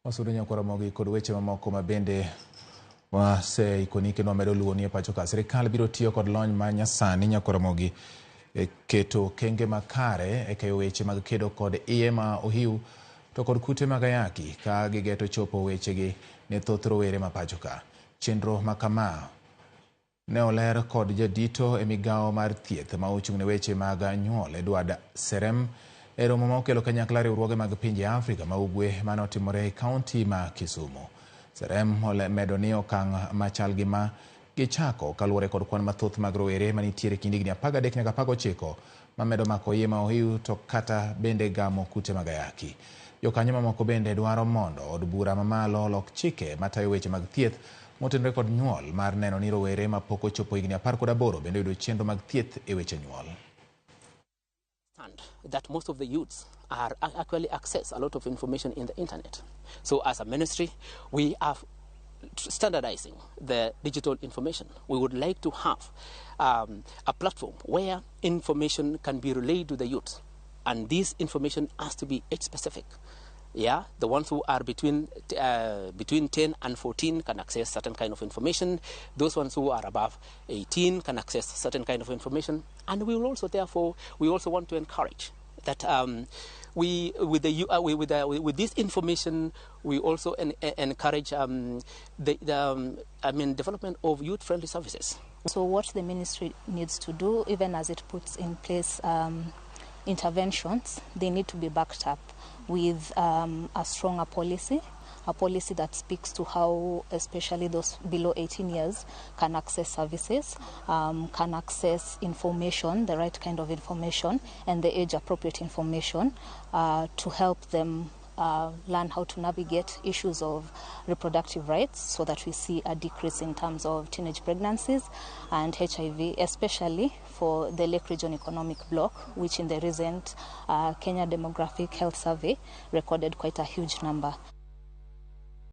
Wasudo nyaka Ramogi kod weche mamoko ma bende waseikoni kendo wamedo luwoni e pacho ka. Sirikal biro tiyo kod lony ma nyasani nyaka Ramogi e keto okenge makare e keyo weche mag kedo kod iye ma ohiu to kod kute mag ayaki ka gigeto chopo wechegi ne thoth rowere ma pacho ka. Chenro ma kama ne oler kod jadito e migawo mar thieth ma ochung' ne weche mag nyuol Edward Serem e romo ma okelo kanyakla riwruoge mag pinje Afrika ma ugwe mane otimore e kaunti ma Kisumu. Serem omedo ni okang' machal gi ma gichako kaluwore kod kwan mathoth mag rowere manitiere kind higni 13 nyaka 19 mamedo mako iye ma ohiu to kata bende gamo kute mag ayaki. Jokanyo mamoko bende dwaro mondo od bura mamalo olok chike matayo weche mag thieth motenore kod nyuol mar neno ni rowere mapok ochopo higni 18 bende oyudo chenro mag thieth e weche nyuol. That most of the youths are actually access a lot of information in the internet. So as a ministry, we are standardizing the digital information. We would like to have a platform where information can be relayed to the youth, and this information has to be age specific. Yeah, the ones who are between 10 and 14 can access certain kind of information. Those ones who are above 18 can access certain kind of information. And we will also, therefore, we also want to encourage that we, with, the, with, the, with this information, we also encourage the I mean, development of youth-friendly services. So what the ministry needs to do, even as it puts in place interventions, they need to be backed up with a stronger policy, a policy that speaks to how especially those below 18 years can access services, can access information, the right kind of information, and the age-appropriate information to help them learn how to navigate issues of reproductive rights, so that we see a decrease in terms of teenage pregnancies and HIV, especially for the Lake Region Economic Bloc, which in the recent Kenya Demographic Health Survey recorded quite a huge number.